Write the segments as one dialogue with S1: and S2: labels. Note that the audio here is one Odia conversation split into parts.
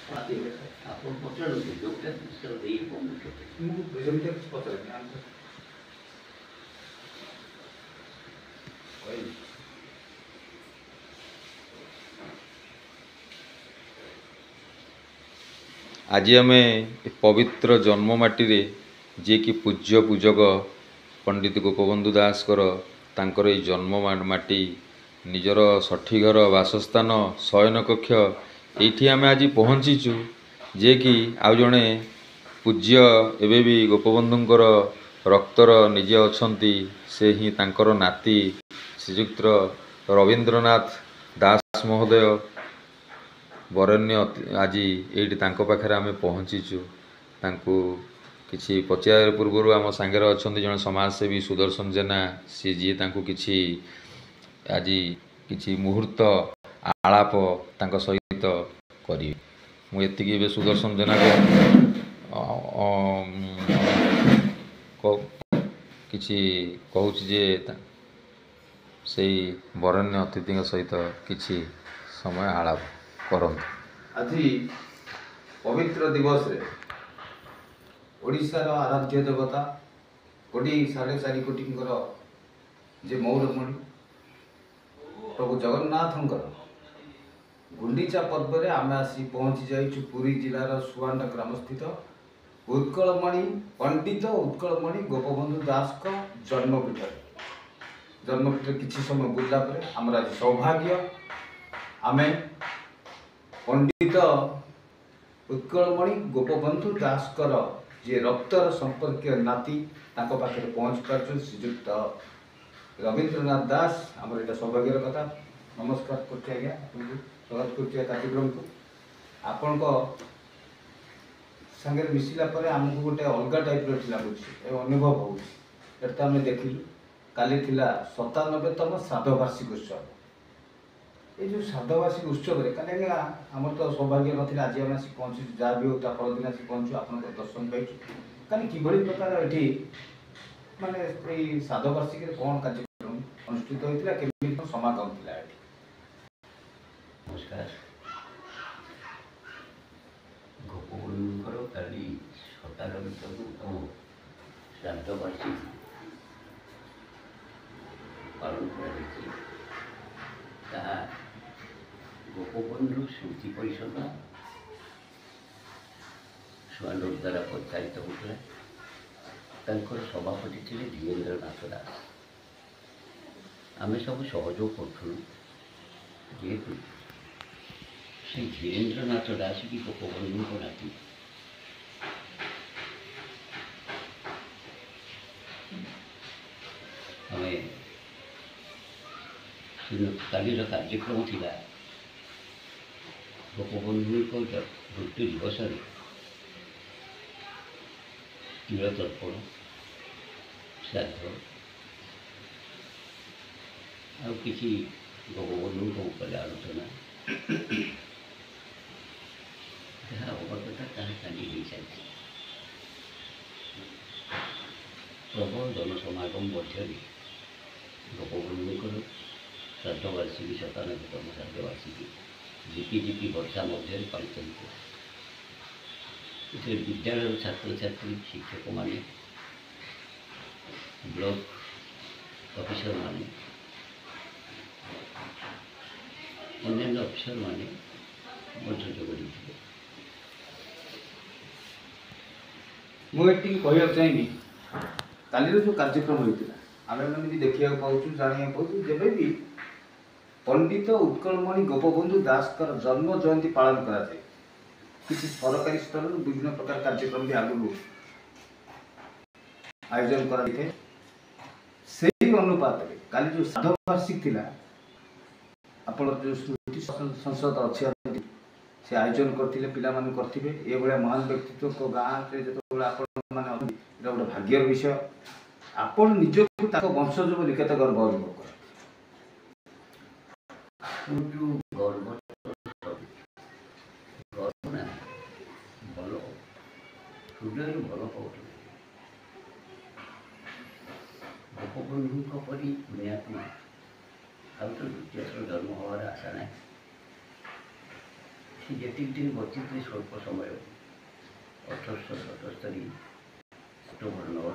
S1: ଆପଣ ପଚାରନ୍ତୁ, ଯୋଉଟା ଉତ୍ତର ଦେଇହେବ ମୁଁ ଉତ୍ତର।
S2: ମୁଁ ସେମିତି କିଛି ପଚାରିନି, କହିବି।
S3: ଆଜି ଆମେ ଏ ପବିତ୍ର ଜନ୍ମ ମାଟିରେ, ଯିଏକି ପୂଜ୍ୟ ପୂଜକ ପଣ୍ଡିତ ଗୋପବନ୍ଧୁ ଦାସଙ୍କର, ତାଙ୍କର ଏଇ ଜନ୍ମ ମାଟି, ନିଜର ଷଠିଘର ବାସସ୍ଥାନ, ଶୟନ କକ୍ଷ, ଏଇଠି ଆମେ ଆଜି ପହଞ୍ଚିଛୁ। ଯିଏକି ଆଉ ଜଣେ ପୂଜ୍ୟ ଏବେ ବି ଗୋପବନ୍ଧୁଙ୍କର ରକ୍ତର ନିଜେ ଅଛନ୍ତି, ସେ ହିଁ ତାଙ୍କର ନାତି ଶ୍ରୀଯୁକ୍ତ ରବୀନ୍ଦ୍ରନାଥ ଦାସ ମହୋଦୟ ବରେଣ୍ୟ। ଆଜି ଏଇଠି ତାଙ୍କ ପାଖରେ ଆମେ ପହଞ୍ଚିଛୁ। ତାଙ୍କୁ କିଛି ପଚାରିବା ପୂର୍ବରୁ ଆମ ସାଙ୍ଗରେ ଅଛନ୍ତି ଜଣେ ସମାଜସେବୀ ସୁଦର୍ଶନ ଜେନା, ସିଏ ଯିଏ ତାଙ୍କୁ କିଛି ଆଜି କିଛି ମୁହୂର୍ତ୍ତ ଆଳାପ ତାଙ୍କ ସହିତ କରିବେ। ମୁଁ ଏତିକି ଏବେ ସୁଦର୍ଶନ ଜେନାକୁ କିଛି କହୁଛି ଯେ ସେଇ ବରେଣ୍ୟ ଅତିଥିଙ୍କ ସହିତ କିଛି ସମୟ ଆଳାପ କରନ୍ତୁ।
S2: ଆଜି ପବିତ୍ର ଦିବସରେ ଓଡ଼ିଶାର ଆରାଧ୍ୟ ଦେବତା, କୋଟି 4.5 କୋଟିଙ୍କର ଯେ ମୌଡ଼ମଣି ପ୍ରଭୁ ଜଗନ୍ନାଥଙ୍କର ଗୁଣ୍ଡିଚା ପର୍ବରେ ଆମେ ଆସି ପହଞ୍ଚି ଯାଇଛୁ ପୁରୀ ଜିଲ୍ଲାର ସୁଆଣ୍ଡ ଗ୍ରାମସ୍ଥିତ ଉତ୍କଳମଣି ପଣ୍ଡିତ ଉତ୍କଳମଣି ଗୋପବନ୍ଧୁ ଦାସଙ୍କ ଜନ୍ମପୀଠରେ। ଜନ୍ମପୀଠରେ କିଛି ସମୟ ବୁଲିଲା ପରେ ଆମର ଆଜି ସୌଭାଗ୍ୟ, ଆମେ ପଣ୍ଡିତ ଉତ୍କଳମଣି ଗୋପବନ୍ଧୁ ଦାସଙ୍କର ଯିଏ ରକ୍ତର ସମ୍ପର୍କୀୟ ନାତି, ତାଙ୍କ ପାଖରେ ପହଞ୍ଚି ପାରୁଛୁ, ଶ୍ରୀଯୁକ୍ତ ରବୀନ୍ଦ୍ରନାଥ ଦାସ। ଆମର ଏଇଟା ସୌଭାଗ୍ୟର କଥା। ନମସ୍କାର କରୁଛି ଆଜ୍ଞା ଆପଣଙ୍କୁ, ସ୍ୱାଗତ କରୁଛି ଏ କାର୍ଯ୍ୟକ୍ରମକୁ। ଆପଣଙ୍କ ସାଙ୍ଗରେ ମିଶିଲା ପରେ ଆମକୁ ଗୋଟେ ଅଲଗା ଟାଇପ୍ର ଏଠି ଲାଗୁଛି, ଏ ଅନୁଭବ ହେଉଛି। ଏଠି ତ ଆମେ ଦେଖିଲୁ କାଲି ଥିଲା 97ତମ ଶ୍ରାଦ୍ଧବାର୍ଷିକ ଉତ୍ସବ। ଏଇ ଯେଉଁ ଶ୍ରାଦ୍ଧବାର୍ଷିକ ଉତ୍ସବରେ କାଲି ଆଜ୍ଞା ଆମର ତ ସୌଭାଗ୍ୟ ନଥିଲା, ଆଜି ଆମେ ଆସି ପହଞ୍ଚିଛୁ। ଯାହା ବି ହଉ ତା ପରଦିନ ଆସି ପହଞ୍ଚୁ, ଆପଣଙ୍କ ଦର୍ଶନ ପାଇଛୁ। କାଲି କିଭଳି ପ୍ରକାର ଏଠି ମାନେ ଏଇ ଶ୍ରାଦ୍ଧବାର୍ଷିକରେ କ'ଣ କାର୍ଯ୍ୟକ୍ରମ ଅନୁଷ୍ଠିତ ହୋଇଥିଲା, କେମିତି କ'ଣ ସମାଗମ ଥିଲା ଏଠି?
S1: ନମସ୍କାର। ଗୋପବନ୍ଧୁଙ୍କର କାଲି 97ତମ ଶ୍ରାଦ୍ଧବାର୍ଷିକୀ ପାଳନ କରାଯାଇଛି। ତାହା ଗୋପବନ୍ଧୁ ସ୍ମୃତି ପରିଷଦ ସୁଆଣ୍ଡ ଦ୍ୱାରା ପରିଚାଳିତ ହେଉଥିଲା। ତାଙ୍କର ସଭାପତି ଥିଲେ ଧୀରେନ୍ଦ୍ରନାଥ ଦାସ। ଆମେ ସବୁ ସହଯୋଗ କରୁଥିଲୁ। ଯେହେତୁ ସେ ଧୀରେନ୍ଦ୍ରନାଥ ଦାସ ବି ଗୋପବନ୍ଧୁଙ୍କ ନାତି, ଆମେ କାଲିର କାର୍ଯ୍ୟକ୍ରମ ଥିଲା ଗୋପବନ୍ଧୁଙ୍କ ମୃତ୍ୟୁ ଦିବସରେ ତିଳତର୍ପଣ, ଶ୍ରାଦ୍ଧ ଆଉ କିଛି ଗୋପବନ୍ଧୁଙ୍କ ଉପରେ ଆଲୋଚନା। ଯାହା ହେବା କଥା ତାହା କାଲି ହେଇସାରିଛି। ପ୍ରବଳ ଜନସମାଗମ ମଧ୍ୟରେ ଗୋପବନ୍ଧୁଙ୍କର ଶ୍ରାଦ୍ଧବାର୍ଷିକୀ, 97ତମ ଶ୍ରାଦ୍ଧବାର୍ଷିକୀ ଝିପି ଝିପି ବର୍ଷା ମଧ୍ୟରେ ପାଳିତ ହୋଇଥିଲା। ଏଥିରେ ବିଦ୍ୟାଳୟର ଛାତ୍ରଛାତ୍ରୀ, ଶିକ୍ଷକମାନେ, ବ୍ଲକ ଅଫିସରମାନେ, ଅନ୍ୟାନ୍ୟ ଅଫିସରମାନେ ମଧ୍ୟ ଯୋଗ ଦେଇଥିଲେ।
S2: ମୁଁ ଏଠିକି କହିବାକୁ ଚାହିଁବି, କାଲିର ଯେଉଁ କାର୍ଯ୍ୟକ୍ରମ ହୋଇଥିଲା ଆମେମାନେ ବି ଦେଖିବାକୁ ପାଉଛୁ, ଜାଣିବାକୁ ପାଉଛୁ, ଯେବେ ବି ପଣ୍ଡିତ ଉତ୍କଳମଣି ଗୋପବନ୍ଧୁ ଦାସଙ୍କର ଜନ୍ମ ଜୟନ୍ତୀ ପାଳନ କରାଯାଏ, କିଛି ସରକାରୀ ସ୍ତରରୁ ବିଭିନ୍ନ ପ୍ରକାର କାର୍ଯ୍ୟକ୍ରମ ବି ଆଗରୁ ଆୟୋଜନ କରାଯାଇଥାଏ। ସେଇ ଅନୁପାତରେ କାଲି ଯେଉଁ ଶ୍ରାଦ୍ଧବାର୍ଷିକ ଥିଲା, ଆପଣଙ୍କର ଯେଉଁ ସ୍ମୃତି ସଂସଦ ଅଛି, ସେ ଆୟୋଜନ କରିଥିଲେ, ପିଲାମାନେ କରିଥିବେ। ଏଭଳିଆ ମହାନ ବ୍ୟକ୍ତିତ୍ୱଙ୍କ ଗାଁରେ ଯେତେବେଳେ ଆପଣମାନେ ଅଛନ୍ତି, ଏଇଟା ଗୋଟେ ଭାଗ୍ୟର ବିଷୟ। ଆପଣ ନିଜକୁ ତାଙ୍କ ବଂଶଜ ବୋଲି କେତେ ଗର୍ବ ଅନୁଭବ କରନ୍ତି?
S1: ଯେଉଁ ଗର୍ବ, ଗର୍ବ ନା, ଭଲ ହୃଦୟରୁ ଭଲ ପାଉଥିଲେ। ଗୋପବନ୍ଧୁଙ୍କ ପରି ପୁଣ୍ୟାତ୍ମା ଆଉ ତ ଦ୍ୱିତୀୟ ଥର ଜନ୍ମ ହେବାର ଆଶା ନାହିଁ। ସେ ଯେତିକି ଦିନ ବଞ୍ଚିଥିଲେ ସ୍ୱଳ୍ପ ସମୟ, 1877 ଅକ୍ଟୋବର 9ରୁ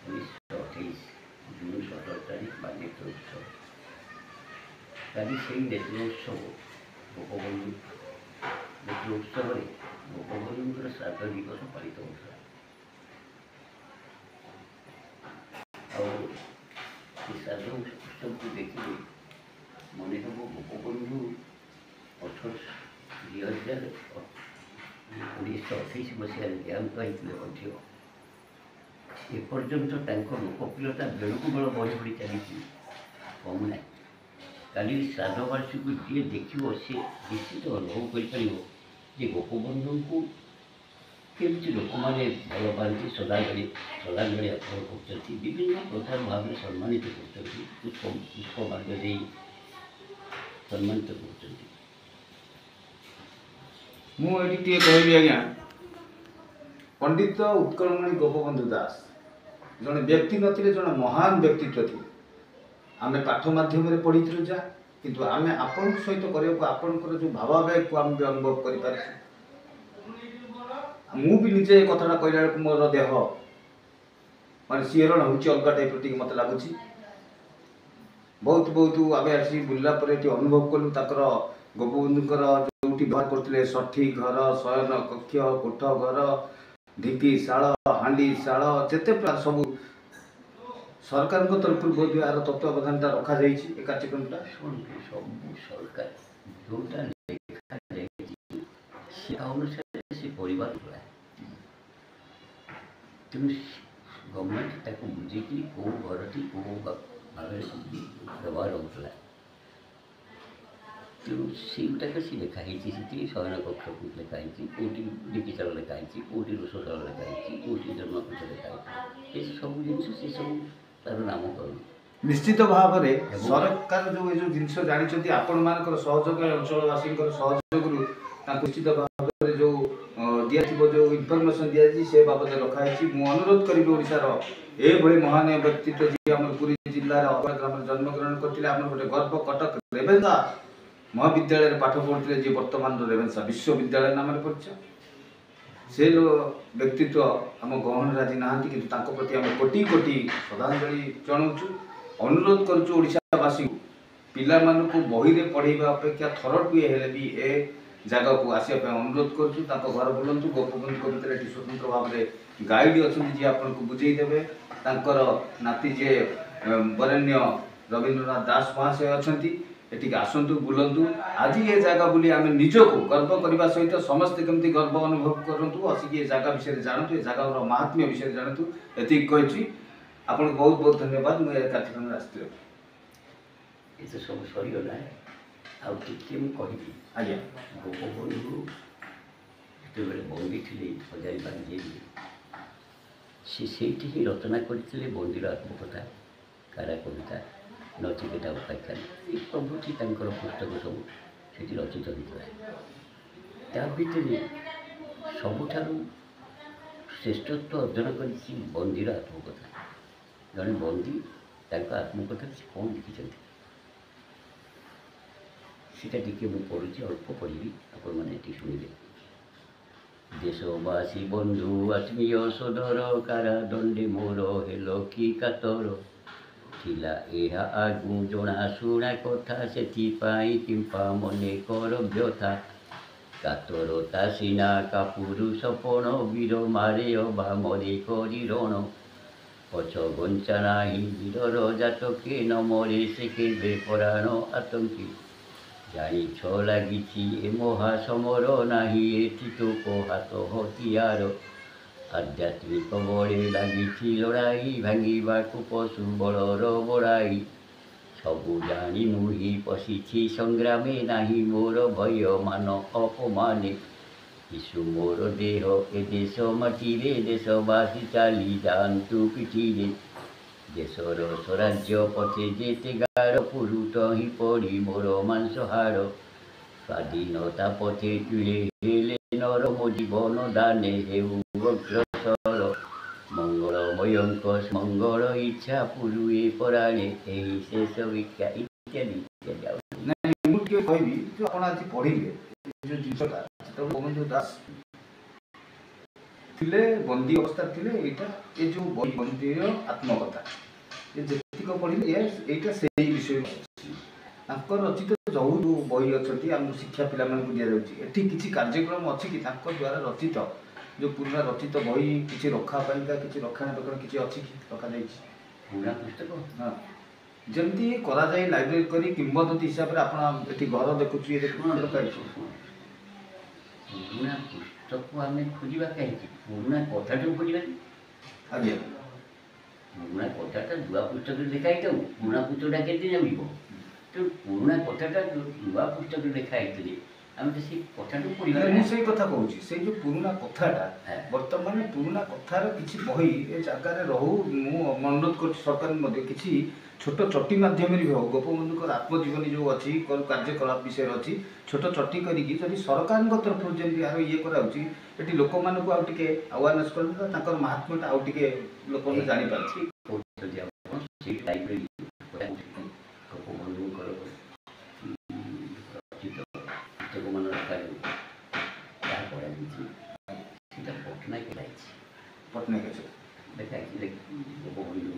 S1: 1928 ଜୁନ 17 ତାରିଖ ବା ନେତ୍ର ଉତ୍ସବ। କାଲି ସେଇ ନେତ୍ର ଉତ୍ସବ, ଗୋପବନ୍ଧୁ ନେତ୍ର ଉତ୍ସବରେ ଗୋପବନ୍ଧୁଙ୍କର ଶ୍ରାଦ୍ଧ ଦିବସ ପାଳିତ ହେଉଥିଲା। ଆଉ ସେ ଶ୍ରାଦ୍ଧ ଉତ୍ସବକୁ ଦେଖିଲେ ମନେ ହେବ ଗୋପବନ୍ଧୁ 1928 ମସିହାରେ ଦେହାନ୍ତ ହେଇଥିଲେ ମଧ୍ୟ ଏପର୍ଯ୍ୟନ୍ତ ତାଙ୍କ ଲୋକପ୍ରିୟତା ବେଳକୁ ବେଳ ବଢ଼ି ବଢ଼ି ଚାଲିଛି, କମୁନାହିଁ। କାଲି ଶ୍ରାଦ୍ଧ ବାର୍ଷିକକୁ ଯିଏ ଦେଖିବ ସେ ନିଶ୍ଚିତ ଅନୁଭବ କରିପାରିବ ଯେ ଗୋପବନ୍ଧୁଙ୍କୁ କେମିତି ଲୋକମାନେ ଭଲ ପାଆନ୍ତି, ଶ୍ରଦ୍ଧାଞ୍ଜଳି ଅର୍ପଣ କରୁଛନ୍ତି, ବିଭିନ୍ନ ପ୍ରକାର ଭାବରେ ସମ୍ମାନିତ କରୁଛନ୍ତି, ପୁଷ୍ପମାଲ୍ୟ ଦେଇ ସମ୍ମାନିତ କରୁଛନ୍ତି।
S2: ମୁଁ ଏଇଠି ଟିକେ କହିବି ଆଜ୍ଞା, ପଣ୍ଡିତ ଉତ୍କଳମଣି ଗୋପବନ୍ଧୁ ଦାସ ଜଣେ ବ୍ୟକ୍ତି ନଥିଲେ, ଜଣେ ମହାନ ବ୍ୟକ୍ତିତ୍ୱ ଥିଲେ। ଆମେ ପାଠ ମାଧ୍ୟମରେ ପଢ଼ିଥିଲୁ ଯାହା, କିନ୍ତୁ ଆମେ ଆପଣଙ୍କ ସହିତ କରିବାକୁ ଆପଣଙ୍କର ଯେଉଁ ଭାବାବେଗକୁ ଆମେ ବି ଅନୁଭବ କରିପାରିଛୁ। ମୁଁ ବି ନିଜେ ଏ କଥାଟା କହିଲା ବେଳକୁ ମୋର ଦେହ ମାନେ ଶିହରଣ ହେଉଛି, ଅଲଗା ଟାଇପ୍ର ଟିକେ ମୋତେ ଲାଗୁଛି। ବହୁତ ବହୁତ ଆମେ ଆସି ବୁଲିଲା ପରେ ଏଠି ଅନୁଭବ କଲୁ ତାଙ୍କର ଗୋପବନ୍ଧୁଙ୍କର ଯେଉଁଠି ବ୍ୟବହାର କରୁଥିଲେ ଷଠି ଘର, ଶୟନ କକ୍ଷ, କୋଠ ଘର, ଢିଙ୍କି ଶାଳ, ହାଣ୍ଡି ଶାଳ, ଯେତେ ପ୍ରକାର ସବୁ ସରକାରଙ୍କ ତରଫରୁ ବହୁତ ଏହାର ତତ୍ତ୍ୱାବଧାନଟା ରଖାଯାଇଛି। ଏ କାର୍ଯ୍ୟକ୍ରମଟା
S1: ଶୁଣନ୍ତୁ, ସବୁ ସରକାର ଯେଉଁଟା ଲେଖାଯାଇଛି ସେ ଅନୁସାରେ ସେ ପରିବାର ଥିଲା, ତେଣୁ ଗଭର୍ଣ୍ଣମେଣ୍ଟ ତାକୁ ବୁଝିକି କେଉଁ ଘରଟି କେଉଁ ଭାବରେ ବ୍ୟବହାର ହେଉଥିଲା, ତେଣୁ ସେଇଗୁଡ଼ାକ ସେ ଲେଖା ହେଇଛି। ସେଠି ଶୟନ କକ୍ଷ କେଉଁଠି ଲେଖା ହେଇଛି, କେଉଁଠି ଢିଙ୍କିଶାଳ ଲେଖା ହେଇଛି, କେଉଁଠି ରୋଷଶାଳ ଲେଖା ହେଇଛି, କେଉଁଠି ଜନ୍ମପୀଠ ଲେଖା ହେଇଛି। ଏସବୁ ଜିନିଷ ସେସବୁ ତାର ନାମକରଣ।
S2: ନିଶ୍ଚିତ ଭାବରେ ସରକାର ଯେଉଁ ଏ ଯେଉଁ ଜିନିଷ ଜାଣିଛନ୍ତି, ଆପଣମାନଙ୍କର ସହଯୋଗ, ଅଞ୍ଚଳବାସୀଙ୍କର ସହଯୋଗରୁ ତାଙ୍କୁ ନିଶ୍ଚିତ ଭାବରେ ଯେଉଁ ଦିଆଥିବ, ଯେଉଁ ଇନଫର୍ମେସନ୍ ଦିଆଯାଇଛି ସେ ବାବଦରେ ରଖାହେଇଛି। ମୁଁ ଅନୁରୋଧ କରିବି ଓଡ଼ିଶାର ଏଭଳି ମହାନ ବ୍ୟକ୍ତିତ୍ୱ ଯିଏ ଆମର ପୁରୀ ଜିଲ୍ଲାର ଗ୍ରାମରେ ଜନ୍ମଗ୍ରହଣ କରିଥିଲେ, ଆମର ଗୋଟେ ଗର୍ବ, କଟକ ରେଭେନ୍ସା ମହାବିଦ୍ୟାଳୟରେ ପାଠ ପଢ଼ୁଥିଲେ, ଯିଏ ବର୍ତ୍ତମାନର ରେଭେନ୍ସା ବିଶ୍ୱବିଦ୍ୟାଳୟ ନାମରେ ପରିଚୟ, ସେ ବ୍ୟକ୍ତିତ୍ୱ ଆମ ଗହଣରେ ଆଜି ନାହାନ୍ତି, କିନ୍ତୁ ତାଙ୍କ ପ୍ରତି ଆମେ କୋଟି କୋଟି ଶ୍ରଦ୍ଧାଞ୍ଜଳି ଜଣାଉଛୁ। ଅନୁରୋଧ କରୁଛୁ ଓଡ଼ିଶାବାସୀଙ୍କୁ, ପିଲାମାନଙ୍କୁ ବହିରେ ପଢ଼େଇବା ଅପେକ୍ଷା ଥରଟିଏ ହେଲେ ବି ଏ ଜାଗାକୁ ଆସିବା ପାଇଁ ଅନୁରୋଧ କରୁଛୁ। ତାଙ୍କ ଘର ବୁଲନ୍ତୁ, ଗୋପବନ୍ଧୁଙ୍କ ଭିତରେ ଏଠି ସ୍ୱତନ୍ତ୍ର ଭାବରେ ଗାଇଡ଼ ଅଛନ୍ତି ଯିଏ ଆପଣଙ୍କୁ ବୁଝେଇ ଦେବେ। ତାଙ୍କର ନାତି ଯିଏ ବରେଣ୍ୟ ରବୀନ୍ଦ୍ରନାଥ ଦାସ ମହାଶୟ ଅଛନ୍ତି, ଏଠିକି ଆସନ୍ତୁ, ବୁଲନ୍ତୁ। ଆଜି ଏ ଜାଗା ବୁଲି ଆମେ ନିଜକୁ ଗର୍ବ କରିବା ସହିତ ସମସ୍ତେ କେମିତି ଗର୍ବ ଅନୁଭବ କରନ୍ତୁ, ଆସିକି ଏ ଜାଗା ବିଷୟରେ ଜାଣନ୍ତୁ, ଏ ଜାଗାର ମାହାତ୍ମ୍ୟ ବିଷୟରେ ଜାଣନ୍ତୁ, ଏତିକି କହିଛି। ଆପଣଙ୍କୁ ବହୁତ ବହୁତ ଧନ୍ୟବାଦ। ମୁଁ ଏ କାର୍ଯ୍ୟକ୍ରମରେ ଆସିଥିଲି।
S1: ଏ ତ ସବୁ ସରିଗଲା, ଆଉ ଟିକେ ମୁଁ କହିବି
S2: ଆଜ୍ଞା।
S1: ଗୋପବନ୍ଧୁ ଯେତେବେଳେ ବନ୍ଦୀ ଥିଲେ ହଜାରୀବାଗ ଜେଲରେ, ସେ ସେଇଠି ହିଁ ରଚନା କରିଥିଲେ ବନ୍ଦୀର ଆତ୍ମକଥା, କାରା କବିତା, ନଚିକେତା ଉପାଖ୍ୟାନ, ଏ ପ୍ରଭୃତି ତାଙ୍କର ପୁସ୍ତକ ସବୁ ସେଠି ରଚିତ ହୋଇଥିଲା। ତା ଭିତରେ ସବୁଠାରୁ ଶ୍ରେଷ୍ଠତ୍ୱ ଅର୍ଜନ କରିଛି ବନ୍ଦୀର ଆତ୍ମକଥା। ଜଣେ ବନ୍ଦୀ ତାଙ୍କ ଆତ୍ମକଥାରେ ସେ କ'ଣ ଲେଖିଛନ୍ତି ସେଇଟା ଟିକେ ମୁଁ ପଢ଼ୁଛି, ଅଳ୍ପ ପଢ଼ିବି, ଆପଣମାନେ ଟିକେ ଶୁଣିବେ। ଦେଶବାସୀ ବନ୍ଧୁ ଆତ୍ମୀୟ ସୋଦର, କାରା ଦଣ୍ଡେ ମୋର ହେଲ କି କାତର, ଥିଲା ଏହା ଆଗୁ ଜଣାଶୁଣା କଥା, ସେଥିପାଇଁ କିମ୍ପା ମନେ କର ବ୍ୟଥା, କାତରତା ସିନା କାପୁରୁଷପଣ, ବୀର ମାରେ ଅବା ମରେ କରି ରଣ, ପଛ ଘୁଞ୍ଚା ନାହିଁ ବୀରର ଜାତକେ, ନ ମରେ ସେ କେବେ ପରାଣ ଆତଙ୍କୀ, ଜାଣିଛ ଲାଗିଛି ଏ ମହାସମର, ନାହିଁ ଏଥି ତୋପ ହାତ ହତିଆର, ଆଧ୍ୟାତ୍ମିକ ବଳେ ଲାଗିଛି ଲଢ଼ାଇ, ଭାଙ୍ଗିବାକୁ ପଶୁ ବଳର ବଡ଼ାଇ, ସବୁ ଜାଣି ମୁହିଁ ପଶିଛି ସଂଗ୍ରାମେ, ନାହିଁ ମୋର ଭୟ ମାନ ଅପମାନେ, ଶିଶୁ ମୋର ଦେହ ଏ ଦେଶ ମାଟିରେ, ଦେଶବାସୀ ଚାଲି ଯାଆନ୍ତୁ ପିଠିରେ, ଦେଶର ସ୍ୱରାଜ୍ୟ ପଥେ ଯେତେ ଗାର, ପୁରୁଟ ହିଁ ପଡ଼ି ମୋର ମାଂସ ହାଡ଼, ସ୍ୱାଧୀନତା ପଥେ ତିଳେ ହେଲେ ନର, ମୋ ଜୀବନ ଦାନେ ହେଉ ଅଗ୍ରସର, ମଙ୍ଗଳମୟଙ୍କ ମଙ୍ଗଳ ଇଚ୍ଛା ପୁରୁଏ ପରାଣେ, ଏହି ଶେଷ ଭିକ୍ଷା, ଇତ୍ୟାଦି ଇତ୍ୟାଦି।
S2: ନାଇଁ, ମୁଁ ଟିକେ କହିବି ଯେଉଁ ଆପଣ ଆଜି ପଢ଼ିଲେ ଯେଉଁ ଜିନିଷଟା, ସେତେବେଳେ ଗୋପବନ୍ଧୁ ଦାସ ଥିଲେ, ବନ୍ଦୀ ଅବସ୍ଥାରେ ଥିଲେ। ଏଇଟା ଏ ଯେଉଁ ବନ୍ଦୀର ଆତ୍ମକଥା ଏ ଯେତିକ ପଢ଼ିଲେ ଏଇଟା ସେଇ ବିଷୟ ଅଛି। ତାଙ୍କ ରଚିତ ଯେଉଁ ଯେଉଁ ବହି ଅଛନ୍ତି ଆମ ଶିକ୍ଷା ପିଲାମାନଙ୍କୁ ଦିଆଯାଉଛି, ଏଠି କିଛି କାର୍ଯ୍ୟକ୍ରମ ଅଛି କି ତାଙ୍କ ଦ୍ୱାରା ରଚିତ ଯେଉଁ ପୁରୁଣା ରଚିତ ବହି କିଛି ରଖା ପାଇଁକା କିଛି ରକ୍ଷଣାବେକ୍ଷଣ କିଛି ଅଛି କି ରଖାଯାଇଛି?
S1: ପୁରୁଣା ପୁସ୍ତକ?
S2: ହଁ, ଯେମିତି କରାଯାଏ ଲାଇବ୍ରେରୀ କରି କିମ୍ବଦନ୍ତୀ ହିସାବରେ। ଆପଣ ଏଠି ଘର ଦେଖୁଛୁ, ଇଏ ଦେଖୁଛୁ, ରଖାଯାଇଛି।
S1: ପୁରୁଣା ପୁସ୍ତକ ଆମେ ଖୋଜିବା କାହିଁକି? ପୁରୁଣା କଥାଟାକୁ ଖୋଜିବାନି?
S2: ଆଜ୍ଞା।
S1: ପୁରୁଣା କଥାଟା ନୂଆ ପୁସ୍ତକରେ ଲେଖା ହେଇଥାଉ, ପୁରୁଣା ପୁସ୍ତକଟା କେମିତି ଜାଣିବ? ତେଣୁ ପୁରୁଣା କଥାଟା ନୂଆ ପୁସ୍ତକରେ ଲେଖା ହେଇଥିଲେ ଆମେ ତ ସେଇ କଥାଟାକୁ ପଢ଼ିବା।
S2: ମୁଁ ସେଇ କଥା କହୁଛି, ସେଇ ଯେଉଁ ପୁରୁଣା କଥାଟା ବର୍ତ୍ତମାନ ପୁରୁଣା କଥାର କିଛି ବହି ଏ ଜାଗାରେ ରହୁ। ମୁଁ ଅନୁରୋଧ କରୁଛି ସରକାରଙ୍କୁ ମଧ୍ୟ, କିଛି ଛୋଟ ଚଟି ମାଧ୍ୟମରେ ବି ହଉ, ଗୋପବନ୍ଧୁଙ୍କର ଆତ୍ମଜୀବନୀ ଯେଉଁ ଅଛି, କାର୍ଯ୍ୟକଳାପ ବିଷୟରେ ଅଛି, ଛୋଟ ଚଟି କରିକି ଯଦି ସରକାରଙ୍କ ତରଫରୁ ଯେମିତି ଆର ଇଏ କରାଯାଉଛି, ଏଠି ଲୋକମାନଙ୍କୁ ଆଉ ଟିକେ ଆୱାରନେସ୍ କରନ୍ତି, ତାଙ୍କର ମହାତ୍ମ୍ୟଟା ଆଉ ଟିକେ ଲୋକମାନେ ଜାଣିପାରନ୍ତି।
S1: କହୁଛନ୍ତି ଆପଣ ସେଇ ଲାଇବ୍ରେରୀ ଗୋପବନ୍ଧୁଙ୍କର ରଚିତ ପୁସ୍ତକମାନ ରଖାଯାଉ, ଯାହା କରାଯାଇଛି ସେଇଟା ପଟ୍ଟନାୟକ ଯାଇଛି।
S2: ପଟ୍ଟନାୟକ
S1: ଲେଖା ହେଇଛି ଗୋପବନ୍ଧୁ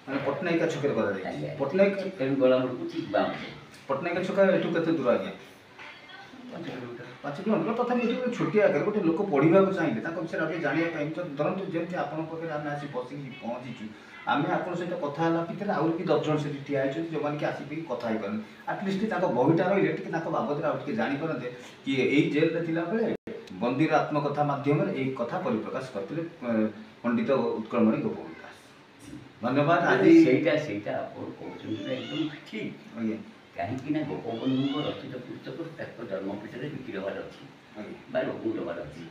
S2: ମାନେ ପଟ୍ଟନାୟକ ଛକରେ କରାଯାଇଛି। ପଟ୍ଟନାୟକ
S1: ତେଣୁ ଗଲା ବେଳକୁ ଠିକ୍ ବାମ।
S2: ପଟ୍ଟନାୟକ ଛକ ଏଠୁ କେତେ ଦୂର ଆଜ୍ଞା?
S1: 5 କିଲୋମିଟର।
S2: 5 କିଲୋମିଟର। ତଥାପି ଏଠି ଗୋଟେ ଛୋଟିଆ ଆକାରରେ ଗୋଟେ ଲୋକ ପଢ଼ିବାକୁ ଚାହିଁଲେ ତାଙ୍କ ବିଷୟରେ ଆଉ ଟିକେ ଜାଣିବା ପାଇଁ, ଧରନ୍ତୁ ଯେମିତି ଆପଣଙ୍କ ପାଖରେ ଆମେ ଆସି ବସିକି ପହଞ୍ଚିଛୁ, ଆମେ ଆପଣଙ୍କ ସହିତ କଥା ହେଲା ଭିତରେ ଆହୁରି ବି 10 ଜଣ ସେଠି ଠିଆ ହେଇଛନ୍ତି ଯେଉଁମାନେ କି ଆସିକି କଥା ହେଇପାରନ୍ତି। ଆଟଲିଷ୍ଟ ତାଙ୍କ ବହିଟା ରହିଲେ ଟିକେ ତାଙ୍କ ବାବଦରେ ଆଉ ଟିକେ ଜାଣିପାରନ୍ତେ କି ଏଇ ଜେଲରେ ଥିଲାବେଳେ ବନ୍ଦୀର ଆତ୍ମକଥା ମାଧ୍ୟମରେ ଏଇ କଥା ପରିପ୍ରକାଶ କରିଥିଲେ ପଣ୍ଡିତ ଉତ୍କଳମଣି ଗୋପବନ୍ଧୁ ଦାସ। ଧନ୍ୟବାଦ। ଆଜି
S1: ସେଇଟା ସେଇଟା ଆପଣ କହୁଛନ୍ତି ଏକଦମ ଠିକ୍।
S2: ଆଜ୍ଞା।
S1: କାହିଁକି ନା ଗୋପବନ୍ଧୁଙ୍କ ରଚିତ ପୁସ୍ତକ ତାଙ୍କ ଜନ୍ମପୀଠରେ ବିକ୍ରି ହେବାର ଅଛି ବା ଲୋକଙ୍କୁ ଦେବାର ଅଛି,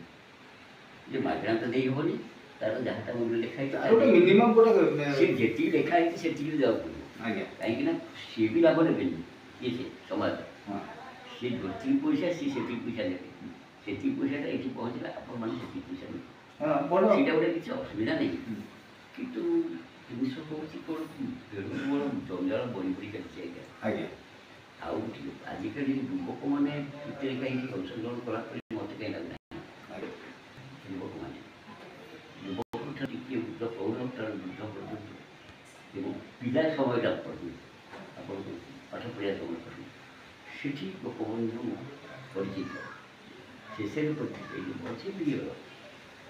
S1: ଯେ ମାଗଣା ତ ଦେଇ ହେବନି। ତାର ଯାହା ତା ମୂଲ୍ୟ ଲେଖା ହେଇଛି,
S2: ମିନିମମ୍ ଗୋଟେ
S1: ସେ ଯେତିକି ଲେଖା ହେଇଛି ସେତିକି ଦେବାକୁ ପଡ଼ିବ।
S2: ଆଜ୍ଞା।
S1: କାହିଁକି ନା ସିଏ ବି ଲାଭ ନେବେନି, କିଏ ସେ ସମାଜ, ସିଏ ଯେତିକି ପଇସା ସିଏ ସେତିକି ପଇସା ନେବେ। ସେତିକି ପଇସାଟା ଏଠି ପହଞ୍ଚିଲା, ଆପଣମାନେ ସେତିକି ପଇସା ନେବେ, ସେଇଟା ଗୋଟେ କିଛି ଅସୁବିଧା ନାହିଁ। କିନ୍ତୁ ଜିନିଷ କହୁଛି କ'ଣ, ବଡ଼ ଜଞ୍ଜାଳ ବଢ଼ି ବଢ଼ି ଚାଲିଛି ଆଜ୍ଞା।
S2: ଆଜ୍ଞା।
S1: ଆଉ ଆଜିକାଲି ଯୁବକମାନେ ଭିତରେ କାହିଁକି ଅଂଶଗ୍ରହଣ କଲା ପରେ ମୋତେ କାହିଁ ଲାଗୁନାହିଁ। ଯୁବକମାନେ, ଯୁବକଠାରୁ ଟିକିଏ ବୃଦ୍ଧ, ପ୍ରୌଢ଼ଠାରୁ ବୃଦ୍ଧ ପର୍ଯ୍ୟନ୍ତ ଏବଂ ପିଲା ସମୟଟା ପର୍ଯ୍ୟନ୍ତ, ଆପଣଙ୍କୁ ପାଠ ପଢ଼ିବା ସମୟ ପର୍ଯ୍ୟନ୍ତ ସେଠି ଗୋପବନ୍ଧୁ ପରିଚିତ। ଶେଷରେ ପରିଚିତ ଏଇ ଯେଉଁ ମଝି ପିରିୟଡ଼,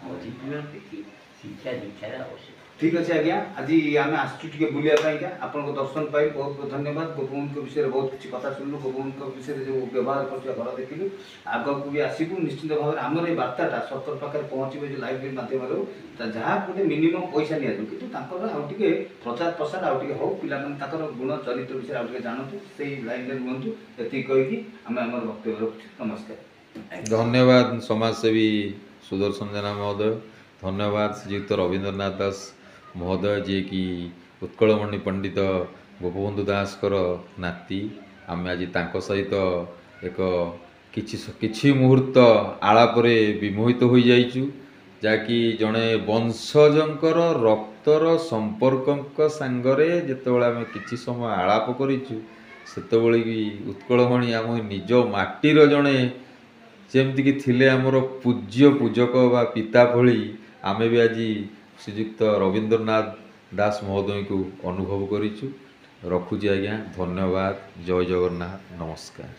S1: ମଝି ପିରିୟଡ଼ ଦେଖି ଶିକ୍ଷା ଦୀକ୍ଷାର ଆବଶ୍ୟକ।
S2: ଠିକ୍ ଅଛି ଆଜ୍ଞା, ଆଜି ଆମେ ଆସିଛୁ ଟିକେ ବୁଲିବା ପାଇଁକା, ଆପଣଙ୍କ ଦର୍ଶନ ପାଇ ବହୁତ ବହୁତ ଧନ୍ୟବାଦ। ଗୋପବନ୍ଧୁଙ୍କ ବିଷୟରେ ବହୁତ କିଛି କଥା ଶୁଣିଲୁ, ଗୋପବନ୍ଧୁଙ୍କ ବିଷୟରେ ଯେଉଁ ବ୍ୟବହାର କରୁଥିବା ଘର ଦେଖିଲୁ। ଆଗକୁ ବି ଆସିବୁ ନିଶ୍ଚିନ୍ତ ଭାବରେ। ଆମର ଏଇ ବାର୍ତ୍ତାଟା ସରକାର ପାଖରେ ପହଞ୍ଚିବ ଯେଉଁ ଲାଇବ୍ରେରୀ ମାଧ୍ୟମରେ ହଉ, ଯାହା ଗୋଟେ ମିନିମମ୍ ପଇସା ନିଆଯାଉ, କିନ୍ତୁ ତାଙ୍କର ଆଉ ଟିକେ ପ୍ରଚାର ପ୍ରସାର ଆଉ ଟିକେ ହଉ, ପିଲାମାନେ ତାଙ୍କର ଗୁଣ ଚରିତ୍ର ବିଷୟରେ ଆଉ ଟିକେ ଜାଣନ୍ତୁ, ସେଇ ଲାଇନ୍ରେ ରୁହନ୍ତୁ। ଏତିକି କହିକି ଆମେ ଆମର ବକ୍ତବ୍ୟ ରଖୁଛୁ। ନମସ୍କାର।
S3: ଧନ୍ୟବାଦ ସମାଜସେବୀ ସୁଦର୍ଶନ ଜେନା ମହୋଦୟ, ଧନ୍ୟବାଦ ଶ୍ରୀଯୁକ୍ତ ରବୀନ୍ଦ୍ରନାଥ ଦାସ ମହୋଦୟ, ଯିଏକି ଉତ୍କଳମଣି ପଣ୍ଡିତ ଗୋପବନ୍ଧୁ ଦାସଙ୍କର ନାତି। ଆମେ ଆଜି ତାଙ୍କ ସହିତ ଏକ କିଛି କିଛି ମୁହୂର୍ତ୍ତ ଆଳାପରେ ବିମୋହିତ ହୋଇଯାଇଛୁ, ଯାହାକି ଜଣେ ବଂଶଜଙ୍କର ରକ୍ତର ସମ୍ପର୍କଙ୍କ ସାଙ୍ଗରେ ଯେତେବେଳେ ଆମେ କିଛି ସମୟ ଆଳାପ କରିଛୁ, ସେତେବେଳେ ବି ଉତ୍କଳମଣି ଆମ ନିଜ ମାଟିର ଜଣେ ଯେମିତିକି ଥିଲେ ଆମର ପୂଜ୍ୟ ପୂଜକ ବା ପିତା ଭଳି, ଆମେ ବି ଆଜି ଶ୍ରୀଯୁକ୍ତ ରବୀନ୍ଦ୍ରନାଥ ଦାସ ମହୋଦୟଙ୍କୁ ଅନୁଭବ କରିଛୁ। ରଖୁଛି ଆଜ୍ଞା, ଧନ୍ୟବାଦ। ଜୟ ଜଗନ୍ନାଥ, ନମସ୍କାର।